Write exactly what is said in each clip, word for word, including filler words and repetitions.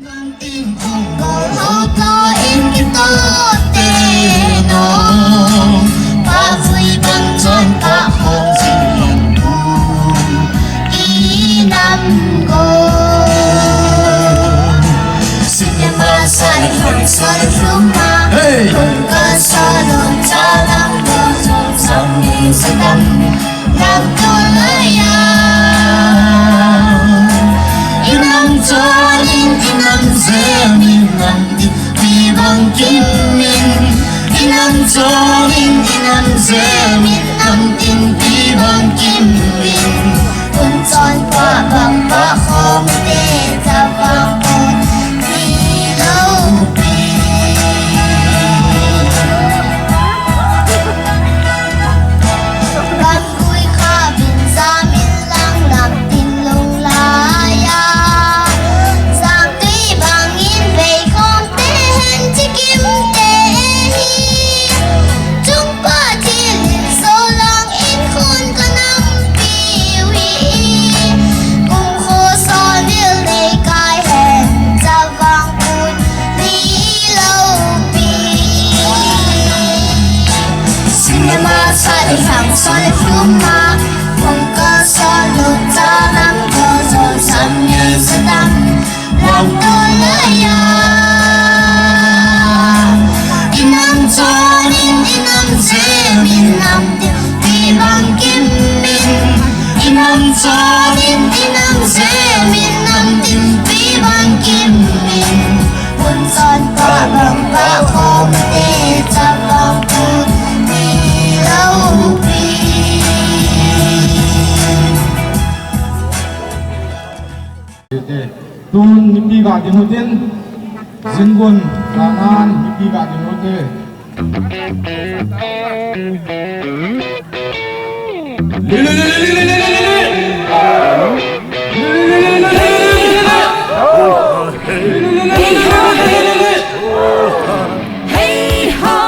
Bang tin kong gol ho to in kitote no. Pa vui bang chon pa hong sing hong tu. Inam go. Cinema sai hong sol luma. Hey. Hong ka solo cha lam go song sang ni sa dam. Lam tu la ya. Inam chon in inam jem in nam tin pi bang kim in. Inam chon in inam jem in nam tin pi bang kim in. Kun chon pa bang pa khom te ta bang kun ni lo pi. Bang kui kha bin sa min lang lam tin lung la ya. Sang tui bang in vei khom te hen chi kim te hi. Chung pa thil in so lang in khun ka nam piu hi. Kum kho so nil nei kai hen cha vang kun ni lo pi. Cinema sa le hang so le kum ma. Kum ka so lu cha nam ko so sam ye sa dam. Lam to la ya. Inam chon in inam jem in nam tin pi bang kim in. Inam chon in inam jem in nam tin pi bang kim in. Kun chon pa bang pa khom te cha bang kun ni lo pi. Tun mipi ga ding utin, Jingun, Kanan, mipi ga ding utin. Hey ha.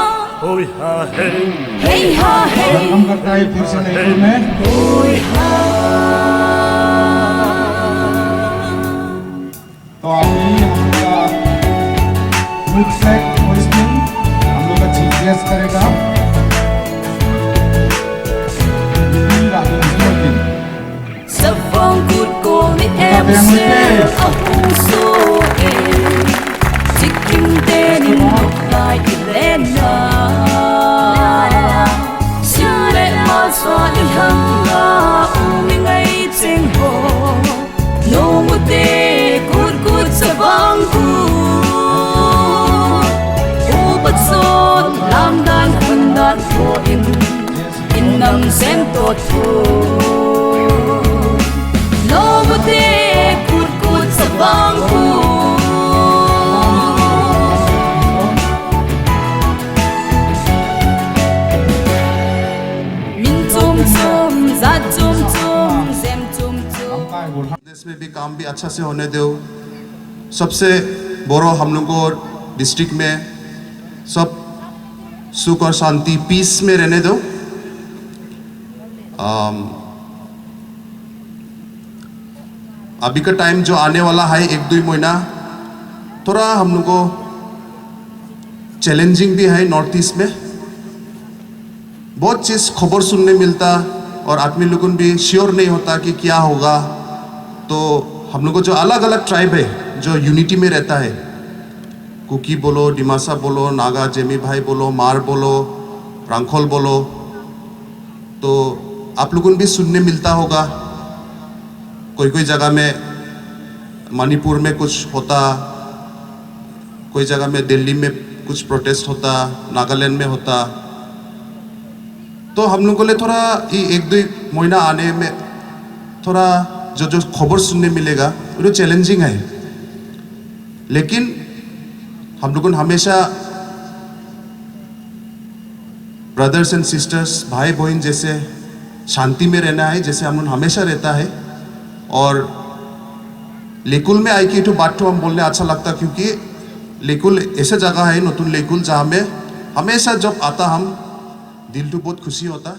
Hoi ha hey. Hey ha hey. Welcome करता है फिर से लेकुल में। Hoi ha. तो अभी हम लोग का food flag hoisting, हम लोग का chief guest करेगा। Savang kut ko ni em se a hung so e. Tikim te ni nok lai i le na. Sia le ma sa i hang la u mi ngai cheng ho. Nung u te kut kut savang kut. U pa chon lam dan hun dan ko in. Inam sem to thu. Lo mu te kut kut savang kut. Min chom chom, zat chom chom, zem chom chom. देश में भी काम भी अच्छा से होने दो। सबसे बड़ो हम लोग को डिस्ट्रिक्ट में सब सुख और शांति, पीस में रहने दो। अम, अभी का टाइम जो आने वाला है, एक दो महीना, थोड़ा हम लोग को चैलेंजिंग भी है नॉर्थ ईस्ट में। बहुत चीज़ खबर सुनने मिलता और आदमी लोगन भी श्योर नहीं होता कि क्या होगा। तो हम लोग को जो अलग-अलग ट्राइब है, जो यूनिटी में रहता है, कुकी बोलो, डिमासा बोलो, नागा, जेमी भाई बोलो, मार बोलो, रांखोल बोलो, तो आप लोगन भी सुनने मिलता होगा, कोई-कोई जगह में मणिपुर में कुछ होता, कोई जगह में दिल्ली में कुछ प्रोटेस्ट होता, नागालैंड में होता, तो हम लोग को लिए थोड़ा ये एक दो महीना आने में थोड़ा जो, जो खबर सुनने मिलेगा, वो तो चैलेंजिंग है। लेकिन हम लोगन हमेशा ब्रदर्स एंड सिस्टर्स, भाई बहन जैसे शांति में रहना है, जैसे हम लोग हमेशा रहता है। और लेकुल में आइके तो बात तो हम बोलने अच्छा लगता, क्योंकि लेकुल ऐसा जगह है, नतुन लेकुल, जहाँ में हमेशा जब आता हम दिल तो बहुत खुशी होता।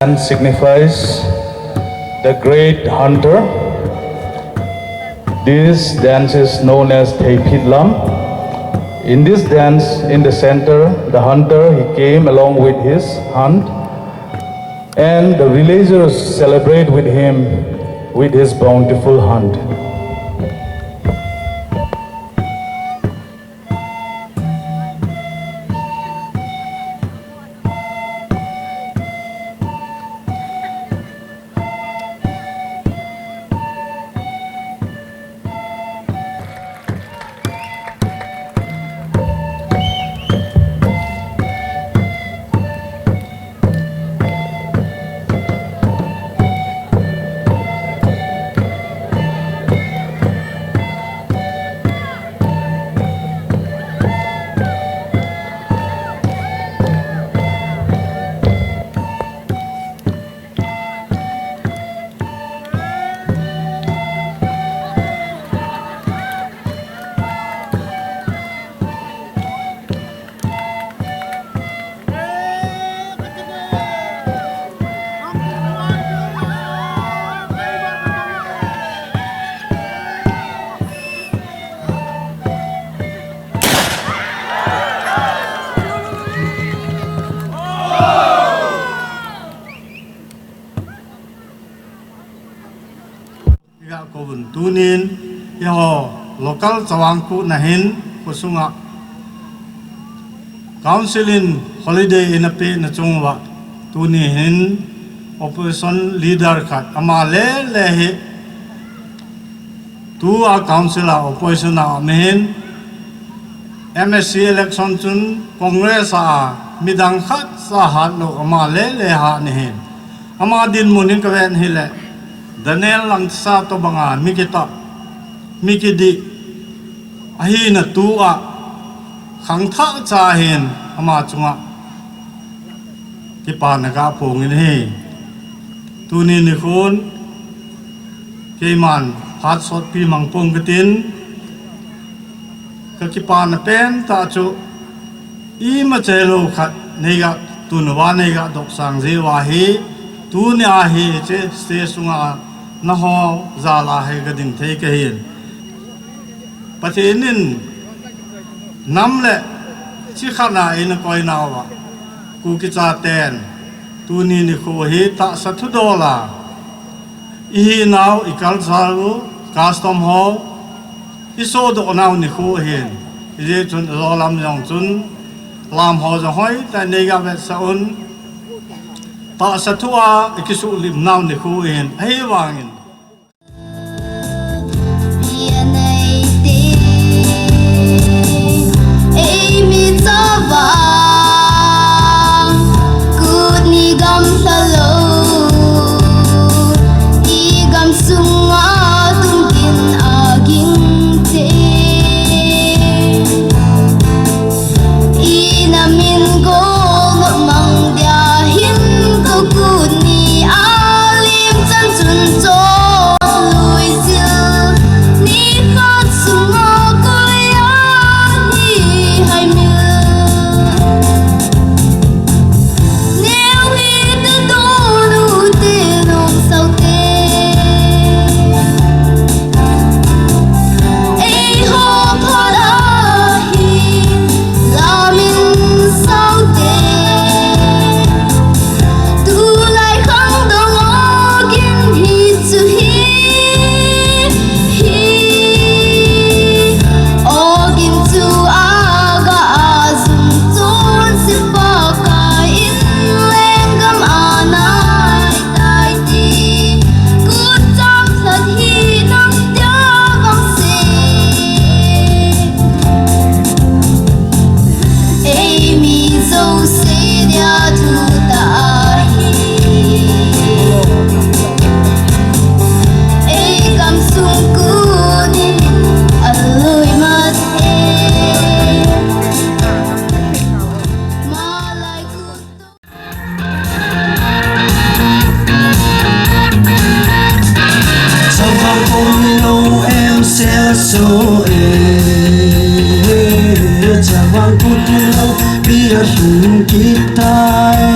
And signifies the great hunter. This dance is known as Theiphit Lam. In this dance, in the center, the hunter, he came along with his hunt, and the villagers celebrate with him with his bountiful hunt. Iga kou vin tunin, eiho local chavang khu nahin, khosunga council in holiday eina peh na chung uva, tuni hin opposition leader khat ama lele hi, tua council a opposition a um ahin, M A C election chun Congress a midang khatcha hat lou ama lele hat ahin. Ama dinmun hi kavet hile, Daniel Langsa tobanga mi kitah, mi kidih ahina tua khangthah cha hin ama chunga kipana kaphong in ahi. Tuni nikhon keiman phat sotpi mang pong katin, kakipana pentah chu imacha hilou khat neiga tun uva neiga dohsang jeh uva hi, tunia hi hiche stage sunga nangho jal a hi kading thei kahin. Pathen in nam le chi khat a eina koinauva, Kuki chaten tuni nikho hi tahsa thudol a ihinau, i culture u, custom ho isodoh nau nikho ahin, hijeh chun ajo lam jong chun lam ho jong hoitah in neiga vetsah un, tahsa thu a ikisuhlim nau nikho ahin, ahivangin Seidia thu tah ahi. Ei gamsung kut in alui mate. Malai kut. Chavang kut lou em sel so e, chavang kut lou pi alhung kit tai.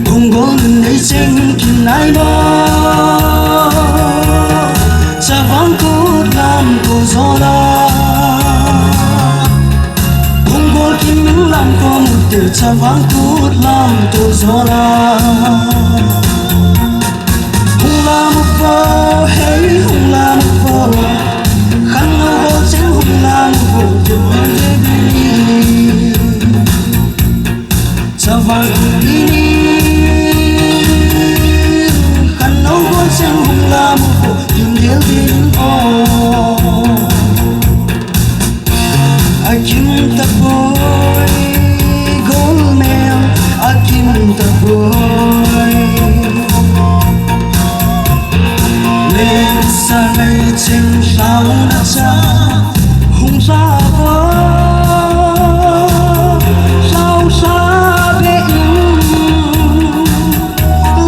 Hung gol nei cheng kin nai mo, chavang kut lam ko zo la. Hung gol kim lam ko mu te chavang kut lam to zo la. Hung lam vo, hey, hung lam vo. Khan no gol cheng hung lam vo, te vo te bi. Chavang kut pi ni, khan no gol cheng hung lam vo, tin del din o. Akim ta poi, golmel, akim ta poi. Leng sa lei cheng hlau na cha, hung hla vo, hlau hla be in,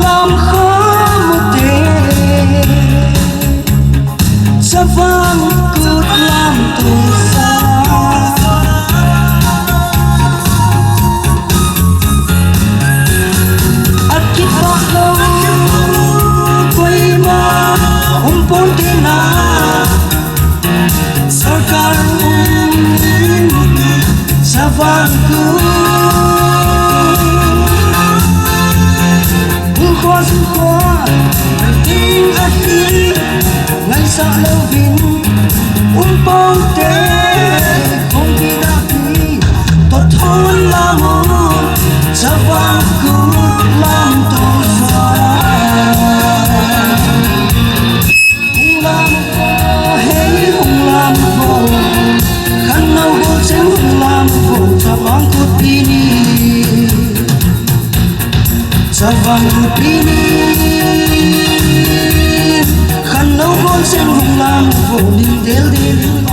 lam kham te. Chavang kut lam to sa. Akipah lou koima um pon te na. Sorkar um in chavang kut. Hung kho sung kho, ding ahi, ngaisah louvin, um pon te, kong kidap hi, to thon lam o, chavang kut lam to sa. Hung lam vo, hey, hung lam vo. Khan no gol cheng hung lam vo, chavang kut pi ni. Chavang kut pi ni. Khan no gol cheng hung lam vo, ling del del.